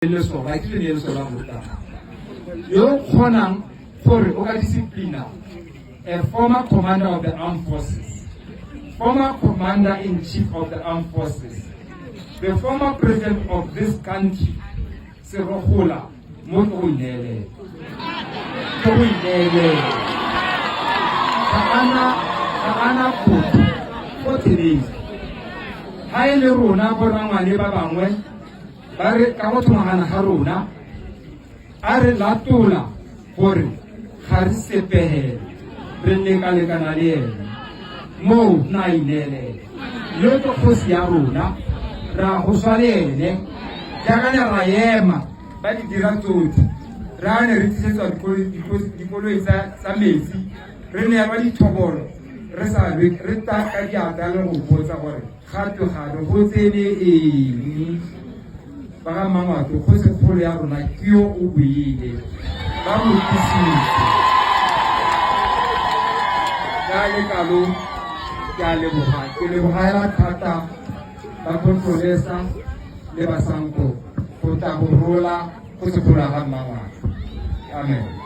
Lesole a kile ne lesole la morutabana yo o kgonang gore o ka disciplina a former commander of the armed forces, former commander in chief of the armed forces, the former president of this country. Serogola mo ke go ineelela, ke go ineelela. Ga ana kgotho gotlhelele. Ga e le rona borangwane ba bangwe ba re ka go tlhomagana ga rona a re latola gore ga re sepegele, re lekalekana le ene moo na ineelela. Yo ke kgosi ya rona, ra go swa le ene jaaka ne ra ema ba di dira tsotlhe. Re a ne re tlisetswa dikoloi tsa metsi, re neelwa dithobolo, re sa re ta ka diatla le go botsa gore gatwe gabe go tsene eng. Ba ga Mmangwato, kgosi kgolo ya rona ke yo o buile, ba mo tlisitse ka lekalo. Ke a leboga, ke leboga hela thata ba Controlesa le ba Sanko go tla go rola kgosi kgolo ya ga Mmangwato. Amen.